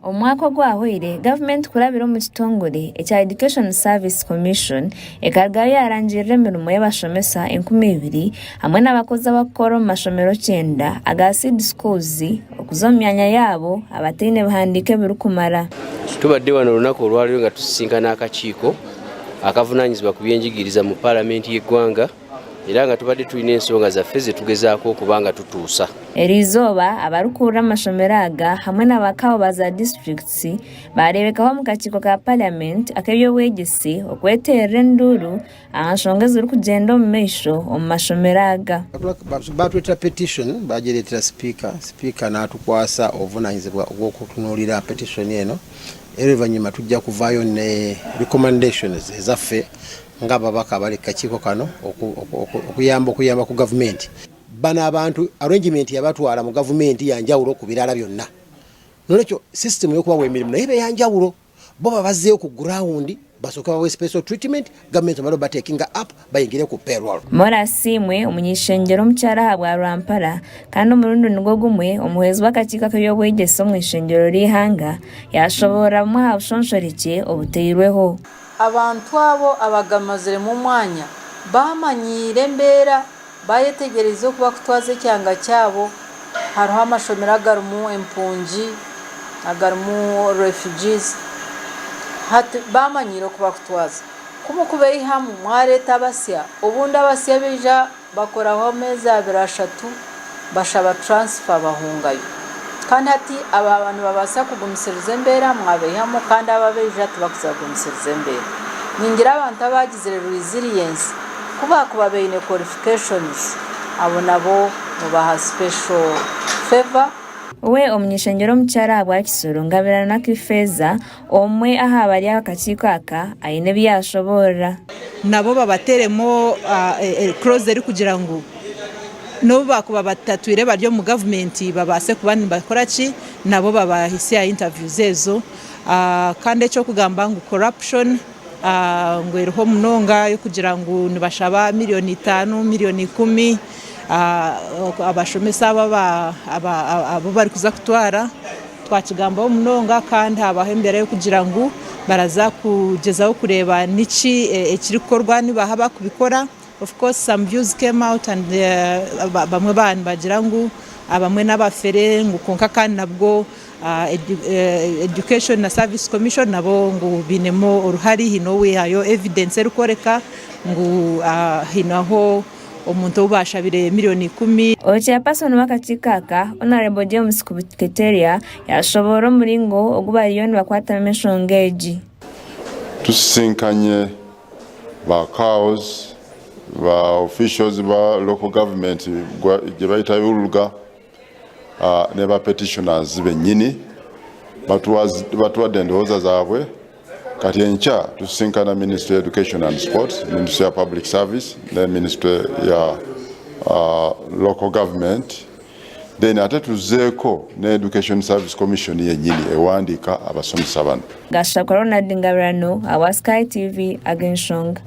Omu mwaka ogwahweire, gavumenti kurabira omu kitongore ekya Education Service Commission ekarugayo yarangirira emirimo y'abashomesa 2000 hamwe n'abakozi abakukora omu mashomero kyenda aga seed schools okuza omu myanya yaabo abataine bihandiiko ebirikumara. Tubadde wano olunaku olwaleero nga tusisinkana akakiiko akavunaanyizibwa ku byenjigiriza mu palamenti y'eggwanga era nga tubadde tulina ensonga zaffe zetugezaako okuba nga tutuusa. Eriizooba, abarikukurira amashomero aga hamwe na bakawo ba za disiturikiti baareebekaho omu kakiiko ka Parliament ak'eby'obwegyese okweteerera enduuru aha nshonga ezirikugyenda omu maisho omu mashomero aga. Baatureetera petition baagireetera sipiika, sipiika naatukwasa obuvunaanyizibwa obw'okutunuulira petition eno era oluvannyuma tujja kuvaayo ne recommendations ezaffe ng'ababaka abali ku kakiiko kano okuyamba okuyamba ku gavumenti. Bano abantu arrangement yabatwala mu gavumenti yanjawulo ku birala byonna nolwekyo system yokubawa emirimu naye beyanjawulo bo babazzeeyo ku ground basooke babawe special treatment gavumenti emale obatekinga up bayingire ku payroll. Molly Asiimwe, omuny'ishengyero omukyara ahabwa Rwampara kandi omurundi nigwo gumwe omuhwezi w'akakiiko ak'eby'obwegyese omu ishengyero ry'eihanga yaashoboorora bumwe aha bushonshorekye obuteirweho. Abantu abo abagamaziremu omwanya baamanyiire embeera, baayetegyereize oku barikutwaza ekyanga kyabo. Hariho amashomero agarimu empungi, agarimu refugees, hati baamanyiire oku barikutwaza. Ku murikubaihamu mwareeta abasya, obundi abasya baija Bakoraho ameezi abiri ashatu bashaba transfer bahungayo. Kandi hati aba nibabaasa kugumisiriza embeera mwabaihamu kandi abo abaija tibakuza kugumisiriza embeera. Ningira abantu abagizire resilience ku bakuba baine qualifications abo nabo mubaha special favour. We omuny'ishengyero omukyara ahabwa Kisoro, Ngabirano Nakifeeza, omwe aha bari aha kakiiko aka, aine ebi yaashoboorora. Nabo babateeremu clause erikugira ngu n'obu baakuba batatwire bari omu gavumenti babaase kuba nibakora ki, nabo babahisye aha interviews ezo. Kandi eky'okugamba ngu corruption ngu eriho munonga y'okugira ngu nibashaba miriyoni itaano, miriyoni ikumi, abashomesa abo abu barikuza kutwara twakigambaho munonga kandi habaho embeera y'okugira ngu baraza kugyezaho kureeba niki ekirikukorwa nibaha abakubikora of course some views came out and bamwe baaba nibagira ngu abamwe n'abafere ngu kwonka kandi nabwo Education na Service Commission nabo ngu bainemu oruhari haine owaihayo evidence erikworeka ngu haine ahu omuntu ou baashabire miriyoni ikumi. Chairperson w'akakiiko aka, Honourable James Kubuketerya yashoboorora omuringo ogu bariyo nibakwatamu enshonga egi. Tusisinkanye ba CAOs, ba officials ba local government gyebayita ULGA ne ba petitioners benyini batuwadde endowooza zaabwe. Kati enkya tusisinkana Ministry ya Education and Sports, Ministry ya Public Service ne Ministry ya Local Government then ate tuzeeko ne Education Service Commission yenyini ewandiika abasomesa bano. Gashakwa Ronald Ngabirano ahabwa Sky TV, Ag'enshonga.